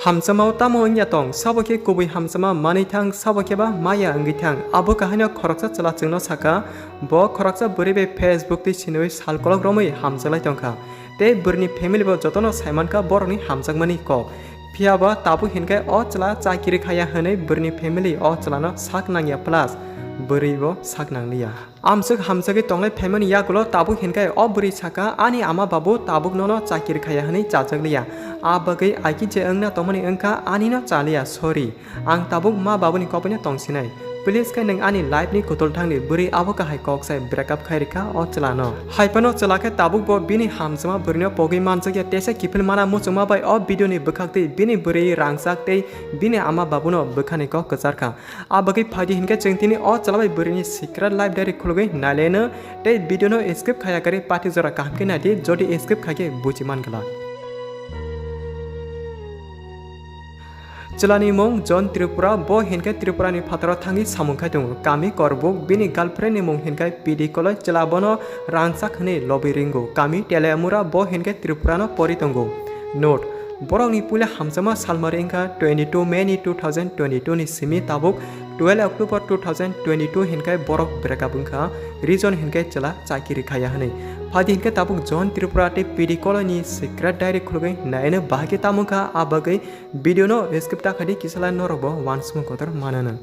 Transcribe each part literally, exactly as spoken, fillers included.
Hamjakmao tamo wngya tong, sabo khe kubui hamjakma manwi thang, sabo khe ba maya wngwi thang. Abo kahaino khoroksa chwla chwngno saka, bo khoroksa bwrwi bai Facebook twi siniwi sal kolok romwi hamjaklai tongkha. Tei bwrwini family bo jotono saimankha borokni hamjakmani kok. Phiya ba tabuk hinkhe o chwla chakiri khaya hwnwi bwrwini family o chwlano sak nangya plus bwrwi bo sak nangliya. Amswk hamjagwi tonglai phaimani yagulo tabuk hinkhe o bwrwi saka, "Ani ama babu tabuk nono chakiri khaya hwnwi chajakliya. A bagwi aiki je wngna tongmani wngkha, anino chaliya, sorry. Ang tabuk ma babuni kopaino tongsinai. Please khe nwng ani life ni kutul thangdi," bwrwi abo kahai kok sai break up khai rikha o chwlano. Haiphano chwla khe tabuk bo bini hamjakma bwrwino pogwi manjakya, teisa kiphil mana muchungma bai o video ni bwkhak twi bini bwrwi rangchak tei bini ama babuno bwkhani kok kwcharkha. A bagwi phaidi hinkhe chwng tini o chwla bai bwrwini secret life diary khulugwi nailaino tei video no skip khaya kari pati jora kaham khe naidi, jodi skip khaikhe buji man glak. Chwlani mung John Tripura, bo hinkhe Tripura ni phataro thangwi samung khai tongo. Kami Korbuk, bini girlfriend ni mung hinkhe P D Koloi, chwla bono rangchak hwnwi lobwi ringo. Kami Teliamura, bo hinkhe Tripura no pori tongo. Note: Borokni puila hamjakma salmari wngkha twenty two May ni two thousand twenty two ni simi tabuk twelve October two thousand twenty two hinkai borok break up wngkha, reason hinkai chwla chakiri khaya hwnwi. Phaidi hinkai tabuk John Tripura tei P D Koloi ni secret diary khulugwi naino bahai khe tamo wngkha, a bagwi video no skip ta khaidi, kisa lai norok bo uansukmung kotor mananw.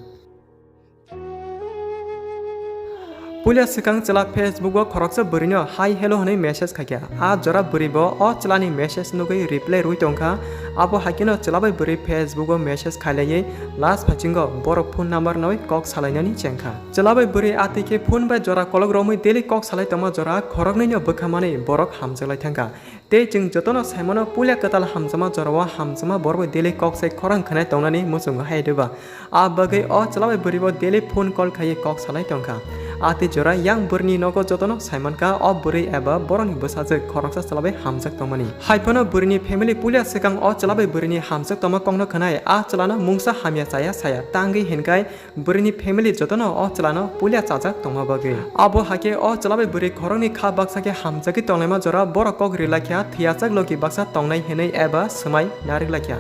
Puila swkang chwla Facebook o khoroksa bwrwino hi hello hwnwi message khaikha. A jora bwrwi bo o chwlani message nugwi reply rwi tongkha. Abo haikheno chwla bai bwrwi Facebook o message khailaiwi last phaichingo borok phone number nawi kok salainani chengkha. Chwla bai bwrwi atwi khe phone bai jora kolok romwi daily kok salai tongma jora khoroknwino bwkha manwi borok hamjaklai thangkha. Tei chwng jotono saimano, puila kwtal hamjakma jorao hamjakma borok bai daily kok sai khorang khwnai tongnani muchungo hai diba? A bagwi o chwla bai bwrwi bo daily phone call khaiwi kok salai tongkha. A tei jora yang bwrwini nogo jotono saimankha, o bwrwi eba borokni bwsajwk khoroksa chwla bai hamjak tongmani. Haiphano bwrwini family puila swkang o chwla bai bwrwini hamjak tongma kokno khwnai a chwlano mungsa hamya chaya saya tangwi hinkai bwrwini family jotono o chwlano puila chajak tongma bagwi. Abo hakhe o chwla bai bwrwi khoroknwi kha baksa khe hamjagwi tonglaima jora borok kok rilaikha, thwiyachak logi baksa tongnai hinwi eba swmai nariklaikha.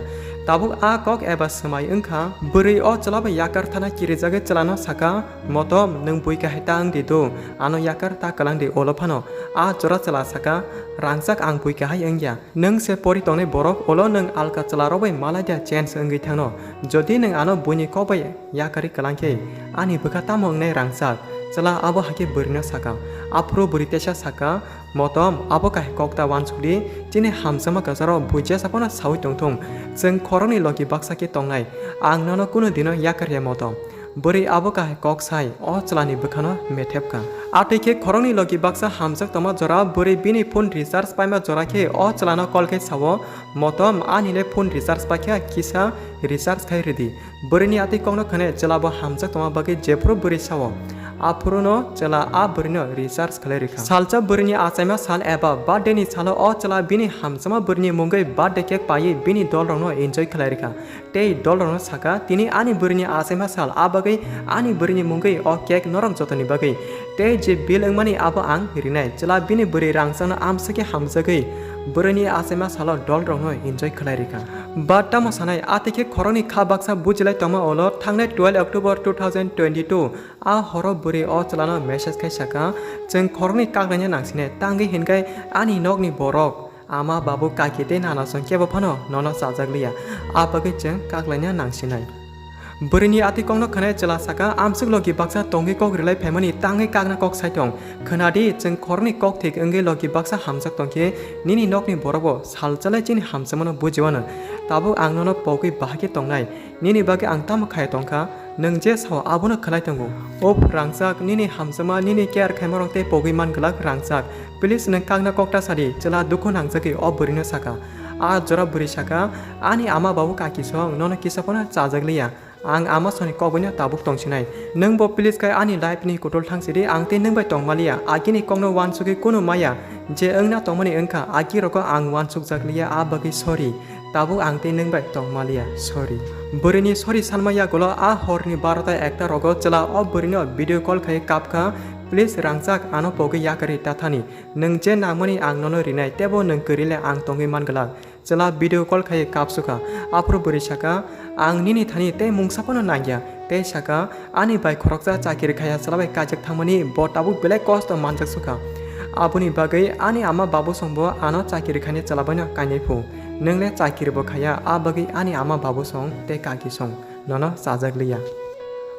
Tabuk a kok eba swmai wngkha, bwrwi o chwla bai yakar thana kirijagwi chwlano saka, "Motom, nwng bui kahai ta wngdi do, ano yakar ta kwlangdi." Olo phano a jora chwla saka, "Rangchak, ang bui kahai wngya. Nwng se pori tongnai borok, olo nwng alka chwlarok bai malai dia change wngwi thangno. Jodi nwng ano buini kok bai yakarwi kwlangkhe ani bwkha tamo wngnai, Rangchak?" Chwla abo hakhe bwrwino saka. Aphuru bwrwi teisa saka, "Motom, abo kahai kok ta uansukdi, chini hamjakma kwcharo bui jesa phano saui tongthung. Chwng khoroknwi logi baksa khe tongnai. Ang nono kunu dino yakarya, Motom." Bwrwi abo kahai kok sai o chwlani bwkhano methepkha. Atwi khe khoroknwi logi baksa hamjak tongma jora bwrwi bini phone recharge paima jora khe o chwlano call khe sao, "Motom, ani le phone recharge paikha, kisa recharge khai rwdi." Bwrwini atwi kokno khwnai chwla bo hamjak tongma bagwi jephuru bwrwi sao. Aphuruno chwla a bwrwino recharge khlai rwkha. Salsa bwrwini achaima sal eba birthday ni salo o chwla bini hamjakma bwrwini mungwi birthday cake paiwi bini dolrokno enjoy khlai rwkha. Tei dolrokno saka, "Tini ani bwrwini achaima sal, a bagwi ani bwrwini mungwi o cake norok jotoni bagwi. Tei je bill wngmani abo ang rinai." Chwla bini bwrwi rangchakno amswkhe hamjagwi bwrwini achaima salo dolrokno enjoy khlai rwkha. But tamo sanai, atwi khe khoroknwi kha baksa bujilai tongma ulo thangnai twelve October two thousand twenty two a horo bwrwi o chwlano message khai saka, "Chwng khoroknwi kaklaina nangsinai, tangwi hinkai ani nokni borok, ama, babu, kaki tei nana song kebo phano nono chajakliya, a bagwi chwng kaklaina nangsinai." Bwrwini atwi kokno khwnai chwla saka, "Amswk logi baksa tongwi kok rwlai phaimani tangwi kakna kok sai tong. Khwnadi, chwng khoroknwi kok thik wngwi logi baksa hamjak tongkhe nini nokni borokbo salchalai chini hamjakmano bujiwano. Tabuk ang nono pogwi bahai khe tongnai. Nini bagwi ang tamo khai tongkha, nwng je sao abono khlai tongo." "Uff, Rangchak, nini hamjakma, nini care khaimarok tei pogwi man glak, Rangchak. Please, nwng kakna kokta sadi," chwla dukhu nangjagwi o bwrwino saka. A jora bwrwi saka, "Ani ama babu kaki song nono kisa phano chajakliya. Ang ama songni kokbaino tabuk tongsinai. Nwngbo please khai ani life ni kutul thangsidi, ang tei nwng bai tongmaliya. Agini kokno uansugwi kunu maya je wngna tongmani wngkha, agi rogo ang uansukjakliya, a bagwi sorry. Tabuk ang tei nwng bai tongmaliya, sorry." Bwrwini sorry sanma yagulo a horni barota ekta rogo chwla o bwrwino video call khai kapkha, "Please Rangchak, ano pogwi yakarwi ta thani. Nwng je nangmani ang nono rinai, tebo nwng kwrwile ang tongwi man glak. Chwla video call khai kapsukha. Aphuru bwrwi saka, "Ang nini thani tei mungsa phano nangya." Tei saka, "Ani bai khoroksa chakiri khaiya chwla bai kaijak thangmani, bo tabuk belai kosto manjak sukha. Aboni bagwi ani ama babu songbo ano chakiri khainai chwla baino kainai phu. Nwng le chakiri bo khaiya, a bagwi ani ama babu song tei kaki song nono chajak liya."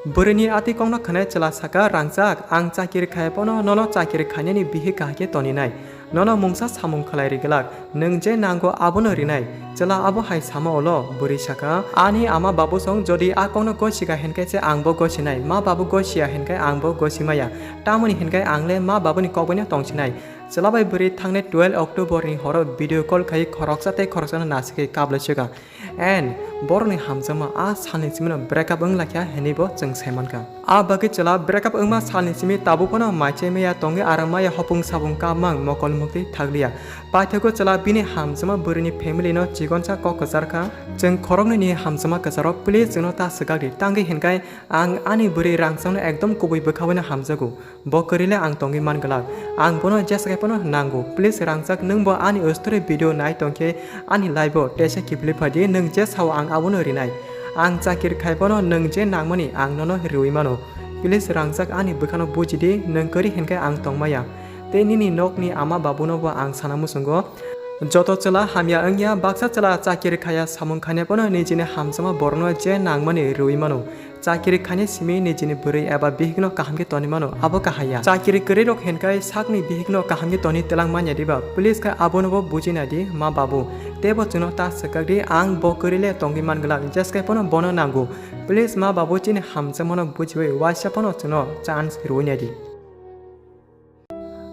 Bwrwini a twi kokno khwnai chwla saka, "Rangchak, ang chakiri khaiya phano nono chakiri khainani bihik kahai khe toninai. Nono mungsa samung khlai ri glak, nwng je nango abono rinai." Chwla abo hai sama ulo bwrwi saka, "Ani ama babu song jodi a kokno gosiga hinkhe se angbo gosinai, ma babu gosiya hinkhe angbo gosimaya. Tamoni hinkhe ang le ma babuni kokbaino tongsinai." Chwla bai bwrwi thangnai twelve October ni horo video call khai khoroksa tei khoroksano nasikwi kablai sukha. And borokni hamjakma a salni simino break up wng lakha hinwi bo chwng sai mankha. A bagwi chwla break up wngma salni simi tabuk phano maichai maya tongwi aram maya hopung sabung kapmang mokol muktwi thakliya. Paithago chwla bini hamjakma bwrwini family no chikonsa kok kwcharkha, "Chwng khoroknwi ni hamjakma kwcharo, please chwngno ta swkak di, tangwi hinkhe ang ani bwrwi Rangchakno ekdom kubui bwkha baino hamjago. Bo kwrwi le ang tongwi man glak. Ang bono jesa khai phano nango. Please Rangchak, nwng bo ani story video nai tongkhe ani live o teisa kiphilwi phai di, nwng je sao ang abono rinai. Ang chakiri khai phano nwng je nangmani ang nono riwi mano. Please Rangchak, ani bwkhano buji di, nwng kwrwi hinkhe ang tongmaya. Tei nini nokni ama babuno bo ang sana muchungo. Joto chwla hamya wngya, baksa chwla chakiri khaiya samung khainai phano nijini hamjakma borokno je nangmani riwi mano. Chakiri khainai simi nijini bwrwi eba bihikno kaham khe toni mano, abo kahaya. Chakiri kwrwi rok hinkhe sakni bihikno kaham khe toni twlang manya diba? Please khe abono bo buji nai di, ma babu. Tei bo chwngno ta swkak di, ang bo kwrwi le tongwi man glak, jeskai phano bono nango. Please ma babu, chini hamjakmano bujiwi waisa phano chwngno chance rwi nai di.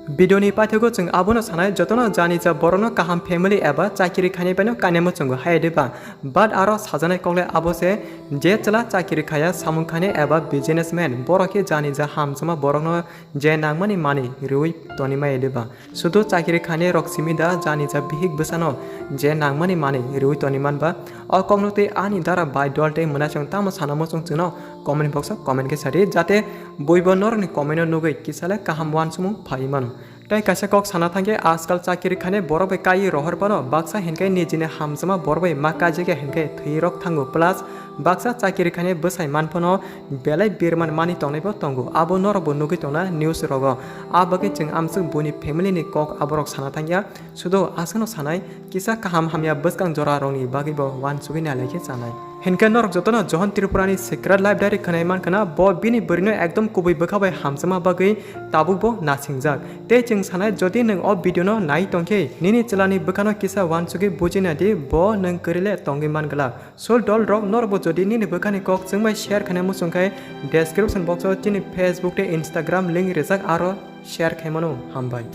Video ni paithago chwng abono sanai, jotono jani ja borokno kaham family eba chakiri khainai baino kainai muchungo hai diba? But aro sajaknai kok le abo se, je chwla chakiri khaiya samung khainai eba businessman, borok khe jani ja hamjakma borokno je nangmani manwi riwi toni maya diba? Sudu chakiri khainai rok simi da jani ja bihik bwsano je nangmani manwi riwi toni man ba? O kokno tei ani dara bai dol tei mwnaisong tamo sana muchung chwngno comment box o comment khe sadi, jate buibo norokni comment no nugwi kisa le kaham uansukmung phaiwi mano. Tei kaisa kok sana thangkhe, ajkal chakiri khainai borok bai kaiwi rohor phano baksa hinkhe nijini hamjakma borok bai ma kaijak ya hinkhe thwi rok thango, plus baksa chakiri khainai bwsai man phano belai birman mani tongnai bo tongo, abo norok bo nugwi tongna news rogo. A bagwi chwng amsuk buini family ni kok aborok sana thangya, sudu aswkno sanai, kisa kaham hamya bwskang jora rokni bagwi bo uansugwi nailai khe chanai. Hinkhe norok jotono Johon Tripura ni Secret Life Diary khwnai mankha na, bo bini bwrwino ekdom kubui bwkha bai hamjakma bagwi tabuk bo nasingjak. Tei chwng sanai, jodi nwng o video no nai tongkhe, nini chwlani bwkhano kisa uansugwi buji nai di, bo nwng kwrwi le tongwi man glak. So dol rok, norok bo jodi nini bwkhani kok chwng bai share khaina muchung khai, description box o chini Facebook tei Instagram link rijak, aro share khai mano. Hambai.